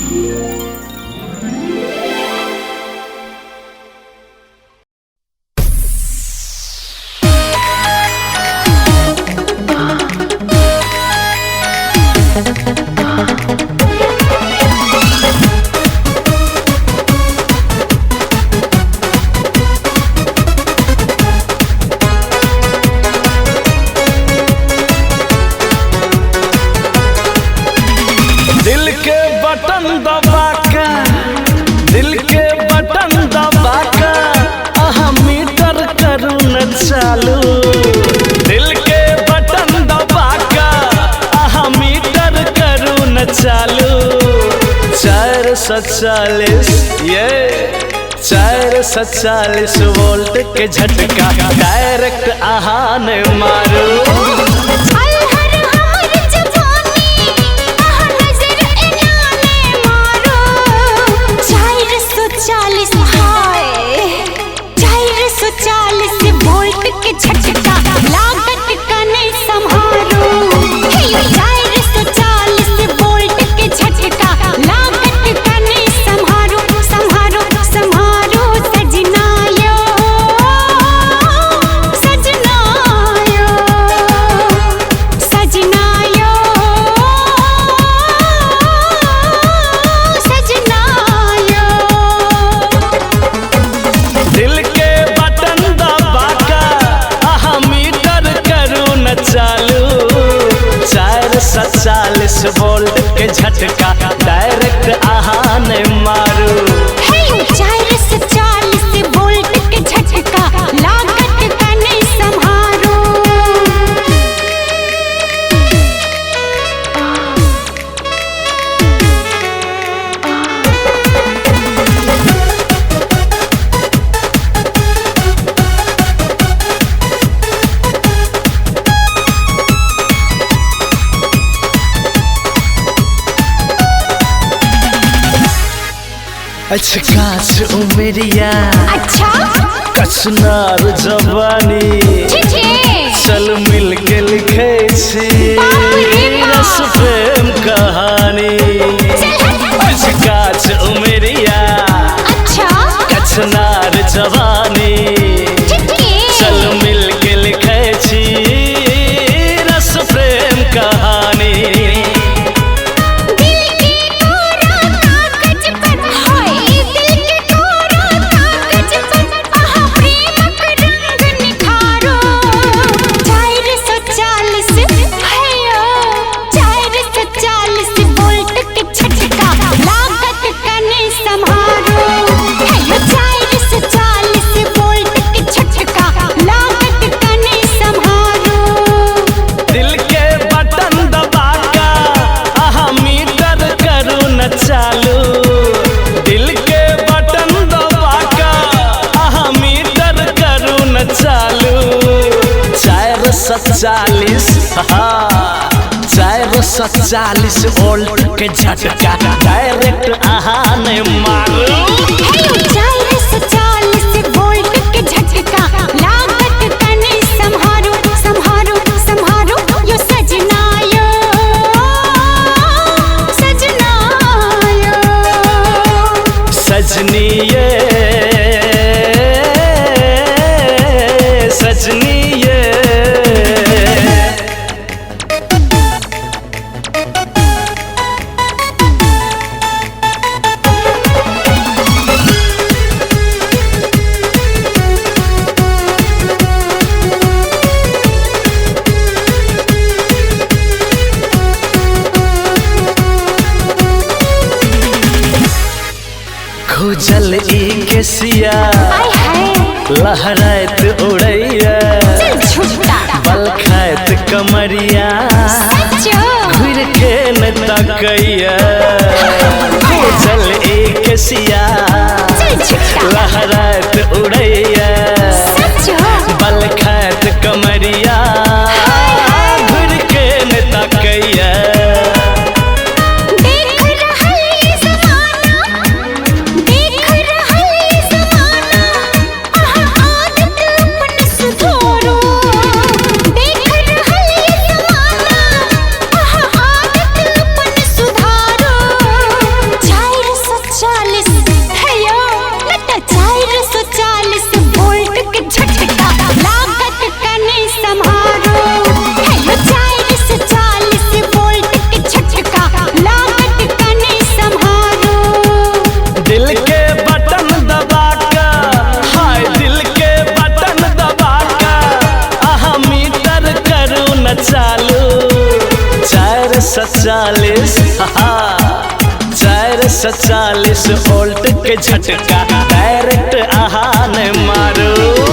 दिल के बटन दबा के, दिल के बटन दबा के, अहाँ मीटर करू न चालू। दिल के बटन दबा के, अहाँ मीटर करू न चालू। 440 ये 440 वोल्ट के झटका डायरेक्ट अहाँ ने मारू। 440 वोल्ट के झटका लागत कने संहारो। 440 वोल्ट के झटका लागत कने संहारो, संहारो संहारो सजना यो, सजना यो, सजना यो, सजना यो। दिल के बटन दबा के अहाँ मीटर करू न चालू। 440 वोल्ट के झटका डायरेक्ट अहाँ ने मारू। 440 वोल्ट के झटका लागत कने संहारो। अच्छा काच उमरिया, अच्छा कचनार जवानी, चल मिल के लिखे छी रस प्रेम कहानी। अच्छा काच उमरिया, अच्छा कचनार जवानी, चल मिल के लिखे छी रस प्रेम कहानी। दिल के बटन दबा के अहाँ मीटर करू न चालू। 440 440 वोल्ट के झटका डायरेक्ट अहाँ ने मारू। 440 वोल्ट के झटका लागत कने संहारो, संहारो संहारो यो सजना यो, सजना यो, सजनी ये, सजनी ये। खुजल ई केसिया, लहरात उड़ैया, बल खात कमरिया, घुर के न तकैया। खुजल ई केसिया, लहरात उड़ैया, बल खात कमरिया, घुर के न तकैया। 440 440, 440 वोल्ट के झटका डायरेक्ट आहा ने मारू।